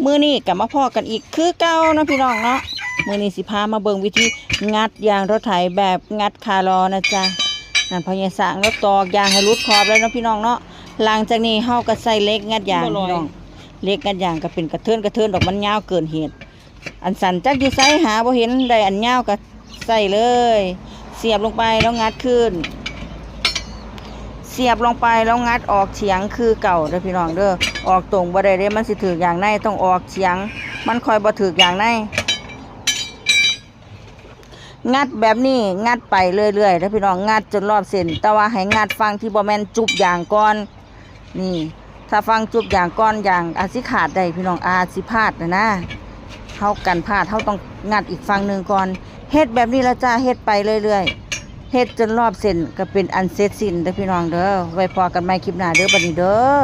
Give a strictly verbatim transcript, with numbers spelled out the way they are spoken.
มื้อนี้ก็มาพ้อกันอีกคือเก่าเนาะพี่น้องเนาะ มื้อนี้สิพามาเบิ่งวิธีงัดยางรถไถแบบงัดคาลอนะจ๊ะ นั่นพ่อใหญ่สร้างแล้วตอกยางให้หลุดขอบแล้วเนาะพี่น้องเนาะ หลังจากนี้เฮาก็ใส่เหล็กงัดยางพี่น้อง เหล็กงัดยางก็เป็นกระเทินกระเทินดอก มันยาวเกินเหตุ อันสั้นจักอยู่ไสหาบ่เห็น ได้อันยาวก็ใส่เลย เสียบลงไปแล้วงัดขึ้น เสียบลงไปแล้วงัดออกเฉียงคือเก่าเด้อพี่น้องเด้อ ออกตรงบ่ได้เด้ มันสิถืกยางใน ต้องออกเฉียง มันค่อยบ่ถืกยางใน งัดแบบนี้ งัดไปเรื่อยๆเด้อพี่น้อง งัดจนรอบเส้น แต่ว่าให้งัดฝั่งที่บ่แม่นจุบยางก่อน นี่ ถ้าฝั่งจุบยางก่อน ยางอาจสิขาดได้พี่น้อง อาจสิพลาดนะนะ เฮากันพลาด เฮาต้องงัดอีกฝั่งหนึ่งก่อน เฮ็ดแบบนี้ละจ้า เฮ็ดไปเรื่อยๆ เฮ็ดจนรอบเส้นก็เป็นอันเสร็จสิ้นเด้อพี่น้องเด้อ ไว้พ้อกันใหม่คลิปหน้าเด้อ บัดนี้เด้อ